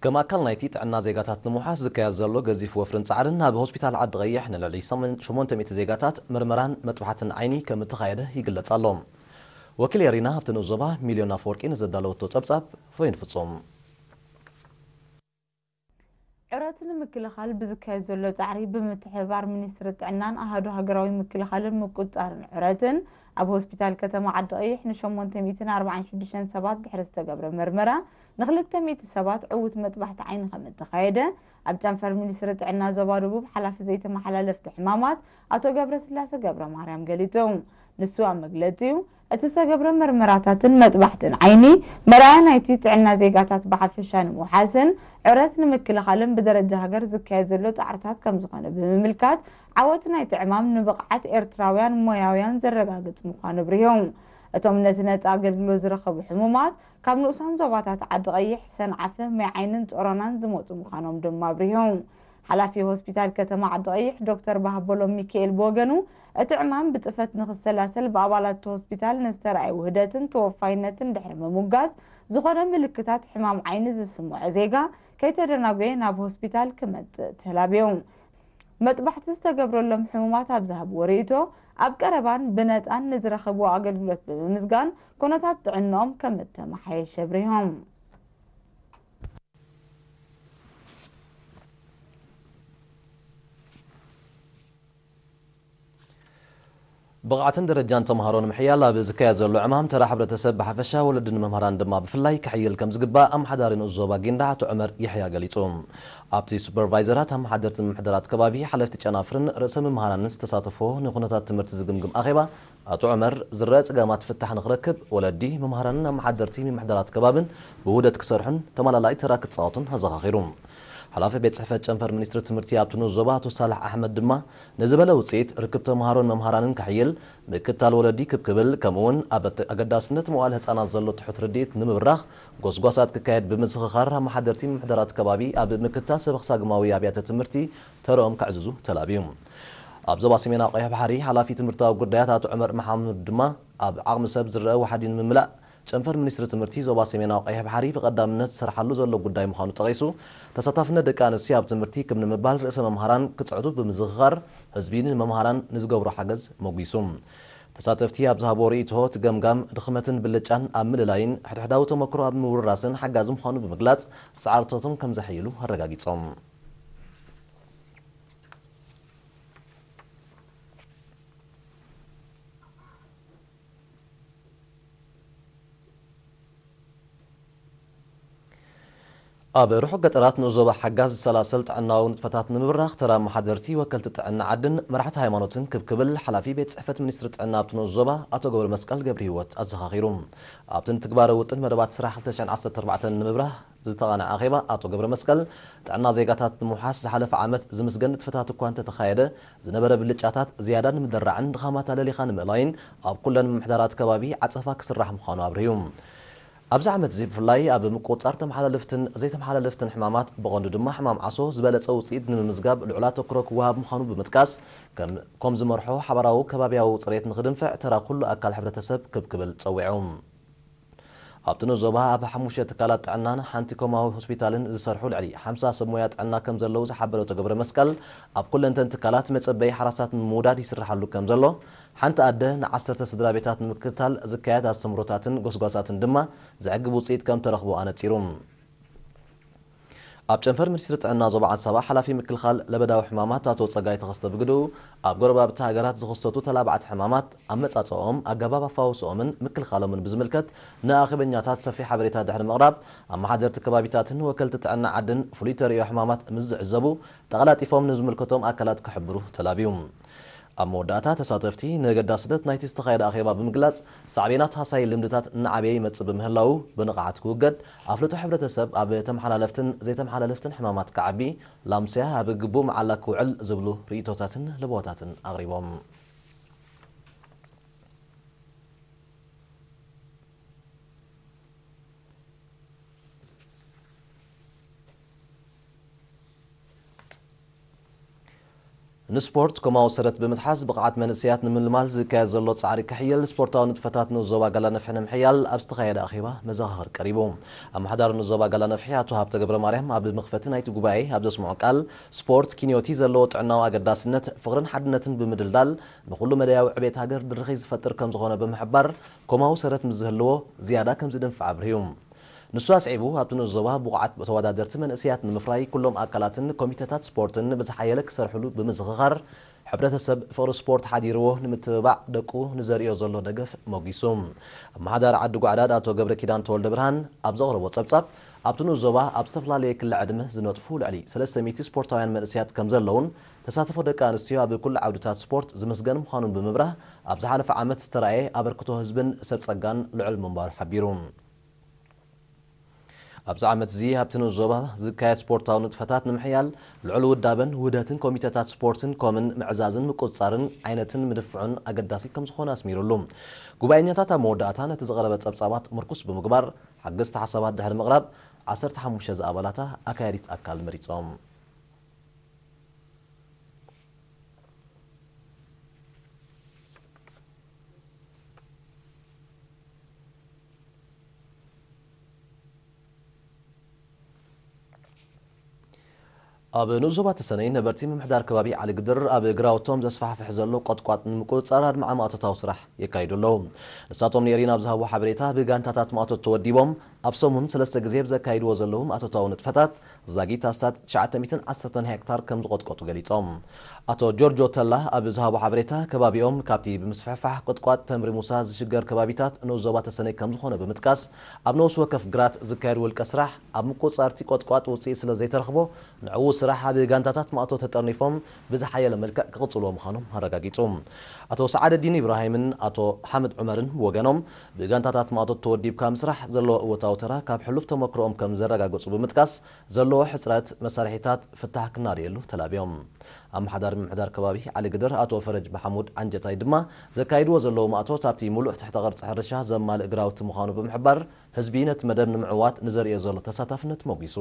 ከም ኣካል ናይቲ ጥዕና ዜጋታት ንምውሓስ ዝካየድ ዘሎ ገዚፍ ወፍርን ጻዕርን፣ ኣብ ሆስፒታል ዓዲ ቀይሕ ንልዕሊ ሸሞንተ ሚእቲ ዜጋታት ምርመራን መጥባሕትን ዓይኒ ከም እተኻየደ ይግለጽ ኣሎ። ወኪል ኤሪና ኣብቲ ንኡስ ዞባ ሚልዮን ኣፈወርቂ ንዘዳለወቶ ጸብጻብ፣ ፎይን ፍጹም። ዕረት ንምክልኻል ብዝካየድ ዘሎ ጻዕሪ ብምትሕብባር ሚኒስትሪ ጥዕናን ኣሃዱ ሃገራዊ ምክልኻልን ምቁጽጻርን ዕረትን፣ ኣብ ሆስፒታል ከተማ ዓዲ ቀይሕ ን ሸሞንተ ሚእትን ኣርባዓን ሽዱሽተን ሰባት ድሕሪ ዝተገብረ መርመራ፣ ን ክልተ ሚእቲ ሰባት ዕዉት መጥባሕቲ ዓይኒ ከም እተኻየደ፣ ኣብ ጨንፈር ሚኒስትሪ ጥዕና ዞባ ደቡብ ሓላፊ ዘይተመሓላለፍቲ ሕማማት ኣቶ ገብረስላሰ ገብረማርያም ገሊጹ። ንሱ ኣብ መግለጺኡ፣ እቲ ዝተገብረ መርመራታትን መጥባሕትን ዓይኒ፣ መርኣያ ናይቲ ጥዕና ዜጋታት ብሓፈሻ ንምውሓስን ዕረት ንምክልኻልን ብደረጃ ሃገር ዝካየድ ዘሎ ጻዕርታት ከም ዝኾነ ብምምልካት፣ ዓወት ናይቲ ዕማም ንብቕዓት ኤርትራውያን ሞያውያን ዘረጋግጽ ምዃኑ ኣብሪሁ። እቶም ነቲ ነጻ ኣገልግሎት ዝረኸቡ ሕሙማት፣ ካብ ንኡሳን ዞባታት ዓዲ ቀይሕ፣ ሰንዓፈ፣ ማይ ዓይንን ጾሮናን ዝመጹ ምዃኖም ድማ ኣብሪሁ። ሓላፊ ሆስፒታል ከተማ ዓዲ ቀይሕ ዶክተር ባህበሎም ሚካኤል ብወገኑ፣ እቲ ዕማም ብጽፈት ንኽሰላሰል ብኣባላት እቲ ሆስፒታል ንዝተራእየ ውህደትን ተወፋይነትን ድሕሪ ምሙጋስ፣ ዝኾነ ምልክታት ሕማም ዓይኒ ዝስምዖ ዜጋ ከይተደናጎየ ናብ ሆስፒታል ክመጽእ ተላብዩ። መጥባሕቲ ዝተገብረሎም ሕሙማት ኣብ ዝሃብዎ ርእይቶ፣ ኣብ ቀረባን ብነጻን ንዝረኸብዎ ኣገልግሎት ብምምስጋን፣ ኩነታት ጥዕንኦም ከም እተመሓየሸ ኣብሪሆም። ብቕዓትን ደረጃን ተምሃሮ ንምሕያል ኣብ ዝካየድ ዘሎ ዕማም፣ ተራ ሕብረተሰብ ብሓፈሻ፣ ወለድን መምህራን ድማ ብፍላይ ክሕይል ከም ዝግባእ ኣመሓዳሪ ንኡስ ዞባ ጊንዳዕ ኣቶ ዑመር የሕያ ገሊጹ። ኣብቲ ሱፐርቫይዘራት፣ ኣመሓደርቲ ምምሕዳራት ከባቢ፣ ሓለፍቲ ጨናፍርን ርእሰ መምህራንን ዝተሳተፎ ንኩነታት ትምህርቲ ዝግምግም ኣኼባ፣ ኣቶ ዑመር፣ ዝረኣ ጸገማት ፍታሕ ንኽረክብ፣ ወለዲ፣ መምሃራንን ኣመሓደርቲ ምምሕዳራት ከባብን ብውህደት ክሰርሑን ተመላላኢ ተራ ክጻወቱን ኣዘኻኺሩ። ሓላፊ ቤት ጽሕፈት ጨንፈር ሚኒስትሪ ትምህርቲ ኣብቲ ንኡስ ዞባ ኣቶ ሳላሕ ኣሕመድ ድማ፣ ንዝበለ ውጽኢት ርክብ ተምሃሮን መምሃራንን ከሕይል፣ ምክታል ወለዲ ክብ ክብል፣ ከምኡ'ውን ኣብ ኣገዳስነት መዋእለ ህጻናት ዘሎ ትሑት ርድኢት ንምብራኽ ጎስጓሳት ክካየድ ብምዝኽኻር፣ ኣመሓደርቲ ምምሕዳራት ከባቢ ኣብ ምክታል ሰበኽ ሳግማዊ ኣብያተ ትምህርቲ ተርኦም ከዕዝዙ ተላብዩ። ኣብ ዞባ ሰሜናዊ ቀይሕ ባሕሪ ሓላፊ ትምህርታዊ ጉዳያት ኣቶ ዑመር መሓሙድ ድማ፣ ኣብ ዓቕሚ ሰብ ዝረኣ ዋሕዲ ንምምላእ ጨንፈር ሚኒስትሪ ትምህርቲ ዞባ ሰሜናዊ ቀይሕ ባሕሪ ብቐዳምነት ዝሰርሓሉ ዘሎ ጉዳይ ምዃኑ ጠቒሱ፣ ተሳታፍነት ደቂ ኣንስትዮ ኣብ ትምህርቲ ክብ ንምባል ርእሰ መምሃራን ክጽዕቱ ብምዝኽኻር፣ ህዝቢ ንመምሃራን ንዝገብሮ ሓገዝ መጒሱ። ተሳተፍቲ ኣብ ዝሃብዎ ርእይቶ፣ እቲ ገምጋም ድኽመትን ብልጫን ኣብ ምልላይን ሕድሕዳዊ ተመክሮ ኣብ ምውርራስን ሓጋዚ ምዃኑ ብምግላጽ፣ ጻዕርታቶም ከም ዘሕይሉ ኣረጋጊጾም። ኣብ ርሑቕ ገጠራት ንኡስ ዞባ ሓጋዝ ዝሰላሰል ጥዕናዊ ንጥፈታት ንምብራኽ፣ ተራ ኣመሓደርቲ፣ ወከልቲ ጥዕና ዓድን መራሕቲ ሃይማኖትን ክብ ክብል ሓላፊ ቤት ጽሕፈት ሚኒስትሪ ጥዕና ኣብቲ ንኡስ ዞባ ኣቶ ገብረመስቀል ገብረሂወት ኣዘኻኺሩ። ኣብቲ ንትግባረ ውጥን መደባት ስራሕ ክልተ ሽሕን ዓሰርተ ኣርባዕተን ንምብራህ ዝተቓንዐ ኣኼባ ኣቶ ገብረመስቀል፣ ጥዕና ዜጋታት ንምውሓስ ዝሓለፈ ዓመት ዝምስገን ንጥፈታት እኳ እንተተኻየደ፣ ዝነበረ ብልጫታት ዝያዳ ንምድራዕን ድኻማት ኣለሊኻ ንምእላይን ኣብ ኩለን ምምሕዳራት ከባቢ ዓጸፋ ክስራሕ ምዃኑ ኣብሪሁ። ኣብዚ ዓመት እዚ ብፍላይ ኣብ ምቁጽጻር ተመሓላለፍትን ዘይተመሓላለፍትን ሕማማት፣ ብቐንዱ ድማ ሕማም ዓሶ፣ ዝበለጸ ውጽኢት ንምምዝጋብ ልዑል ኣተኩሮ ክወሃብ ምዃኑ ብምጥቃስ፣ ከም ኮም ዝመርሖ ሓባራዊ ከባብያዊ ጽሬት ንኽድንፍዕ ተራ ኩሉ ኣካል ሕብረተሰብ ክብ ክብል ጸዊዑ። ኣብቲ ንኡስ ዞባ ኣብ ሓሙሽተ ትካላት ጥዕናን ሓንቲ ኮማዊ ሆስፒታልን ዝሰርሑ ልዕሊ ሓምሳ ሰብ ሞያ ጥዕና ከም ዘለዉ ዝሓበረ ኣቶ ገብረመስቀል፣ ኣብ ኩለንተን ትካላት መጸበዪ ሓራሳት ንምውዳድ ይስርሓሉ ከም ዘሎ፣ ሓንቲ ኣደ ንዓሰርተ ስድራ ቤታት ንምክትታል ዝካየድ ኣስተምህሮታትን ጎስጓሳትን ድማ ዘዕግብ ውጽኢት ከም ተረኽቦ ኣነጺሩ። ኣብ ጨንፈር ሚኒስትሪ ጥዕና ዞባ ዓዲ ሳባ ሓላፊ ምክልኻል ለበዳዊ ሕማማት ኣቶ ጸጋይ ተኸስተ ብግድኡ፣ ኣብ ጎረባብቲ ሃገራት ዝኽሰቱ ተላባዕቲ ሕማማት ኣመጻጽኦም፣ ኣገባብ ኣፋውስኦምን ምክልኻሎምን ብዝምልከት ንኣኼበኛታት ሰፊሕ ሓበሬታ ድሕሪ ምቕራብ፣ ኣመሓደርቲ ከባቢታትን ወከልቲ ጥዕና ዓድን ፍሉይ ተርእዮ ሕማማት ምስ ዝዕዘቡ፣ ተቐላጢፎም ንዝምልከቶም ኣካላት ክሕብሩ ተላብዩ። ኣብ መወዳእታ፣ ተሳተፍቲ ንገዳስነት ናይቲ ዝተኻየደ ኣኼባ ብምግላጽ፣ ሳዕቤናት ሃሳዪ ልምድታት እናዓበየ ይመጽእ ብምህላዉ፣ ብንቕሓት ክውገድ፣ ኣፍልጦ ሕብረተሰብ ኣብ ተመሓላለፍትን ዘይተመሓላለፍትን ሕማማት ክዓቢ፣ ላምስያ ኣብ ግቡእ መዓላ ክውዕል ዝብሉ ርእይቶታትን ለበዋታትን ኣቕሪቦም። ንስፖርት ኮማዊ ሰረት ብምትሓዝ ብቕዓት መንእሰያት ንምልማል ዝካየድ ዘሎ ጻዕሪ ክሕየል፣ ስፖርታዊ ንጥፈታት ንኡስ ዞባ ጋላ ነፍሒ ንምሕያል ኣብ ዝተኻየደ ኣኼባ መዘኻኸሪ ቀሪቡ። ኣመሓዳሪ ንኡስ ዞባ ጋላ ነፍሒ ኣቶ ሃብተ ገብረ ማርያም ኣብ መኽፈቲ ናይቲ ጉባኤ ኣብ ዘስምዖ ቃል፣ ስፖርት ኪንዮቲ ዘለዎ ጥዕናዊ ኣገዳስነት፣ ፍቕርን ሓድነትን ብምድልዳል ንኹሉ መዳያዊ ዕቤት ሃገር ድርኺት ዝፈጥር ከም ዝኾነ ብምሕባር፣ ኮማዊ ሰረት ምስ ዝህልዎ ዝያዳ ከም ዝድንፍዕ ኣብርህዩ። ንሱ ኣስዒቡ፣ ኣብቲ ንኡስ ዞባ ብቑዓት ተወዳደርቲ መንእሰያት ንምፍራይ ኩሎም ኣካላትን ኮሚተታት ስፖርትን ብዝሓየለ ክሰርሕሉ ብምዝኽኻር፣ ሕብረተሰብ ፍቕሪ ስፖርት ሓዲርዎ ንምትብባዕ ደቁ ንዘርእዮ ዘሎ ደገፍ ሞጊሱ። ኣመሓዳሪ ዓዲ ጓዕዳድ ኣቶ ገብረ ኪዳን ተወልደ ብርሃን ኣብ ዘቕረቦ ጸብጻብ፣ ኣብቲ ንኡስ ዞባ ኣብ ዝተፈላለየ ክሊ ዕድመ ዝነጥፉ ልዕሊ ሰለስተ ሚእቲ ስፖርታውያን መንእሰያት ከም ዘለውን፣ ተሳትፎ ደቂ ኣንስትዮ ኣብ ኩሉ ዓውድታት ስፖርት ዝምስገን ምዃኑን ብምብራህ፣ ኣብ ዝሓለፈ ዓመት ዝተራእየ ኣበርክቶ ህዝብን ሰብ ጸጋን ልዑል ምንባሩ ሓቢሩ። ኣብዚ ዓመት እዚ ኣብቲ ንኡስ ዞባ ዝካየድ ስፖርታዊ ንጥፈታት ንምሕያል፣ ልዑል ውዳበን ውህደትን ኮሚተታት ስፖርትን ኮምን ምዕዛዝን ምቁጽጻርን ዓይነትን ምድፍዑን ኣገዳሲ ከም ዝኾነ ኣስሚሩሉ። ጉባኤኛታት ኣብ መወዳእታ ነቲ ዝቐረበ ጸብጻባት ምርኩስ ብምግባር፣ ሓገዝቲ ሓሳባት ድሕሪ ምቕራብ፣ ዓሰርተ ሓሙሽተ ዝኣባላታ ኣካያዲት ኣካል መሪጾም። ኣብ ንኡስ ዞባ ተሰነይ ነበርቲ ምምሕዳር ከባቢ ዓሊ ግድር ኣብ ግራውቶም ዘስፋሕፍሕ ዘሎ ቆጥቋጥ ንምቁጽጻር ኣድማዒ ማእቶታዊ ስራሕ የካይዱ ኣለዉ። ንሳቶም ንኤሪና ኣብ ዝሃብዎ ሓበሬታ፣ ብጋንታታት ማእቶት ተወዲቦም ኣብ ሰሙን ሰለስተ ግዜ ብዘካይድዎ ዘለዉ ማእቶታዊ ንጥፈታት ዛጊት ኣስታት ትሽዓተ ሚእትን ዓሰርተን ሄክታር ከም ዝቆጥቆጡ ገሊጾም። ኣቶ ጆርጆ ተላ ኣብ ዝሃቦ ሓበሬታ፣ ከባቢኦም ካብቲ ብምስፍሕፋሕ ቆጥቋጥ ተምሪ ሙሳ ዝሽገር ከባቢታት ንኡስ ዞባ ተሰነይ ከም ዝኾነ ብምጥቃስ፣ ኣብ ነውስ ወከፍ ግራት ዝካየድ ውልቀ ስራሕ ኣብ ምቁጽጻር እቲ ቆጥቋጥ ውጽኢት ስለ ዘይተረኽቦ፣ ንዕኡ ስራሕ ኣብ ጋንታታት ማእቶ ተጠርኒፎም ብዝሓየለ መልክዕ ክቕጽልዎ ምዃኖም ኣረጋጊጹ። ኣቶ ሰዓደዲን ኢብራሂምን ኣቶ ሓመድ ዑመርን ብወገኖም፣ ብጋንታታት ማእቶት ተወዲብካ ምስራሕ ዘለዎ እወታዊ ተራ ካብ ሕሉፍ ተመክሮኦም ከም ዘረጋገጹ ብምጥቃስ፣ ዘለዎ ሕጽረት መሳርሒታት ፍታሕ ክናደየሉ ተላብዮም። ኣመሓዳሪ ምምሕዳር ከባቢ ዓሊ ግድር ኣቶ ፈረጅ መሓሙድ ዓንጀታይ ድማ፣ ዘካይድዎ ዘለዉ ማእቶት ኣብቲ ምሉእ ትሕተ ቅርጺ ሕርሻ ዘማልእ ግራውቲ ምዃኑ ብምሕባር፣ ህዝቢ ነቲ መደብ ንምዕዋት ንዘርእዮ ዘሎ ተሳታፍነት ሞጒሱ።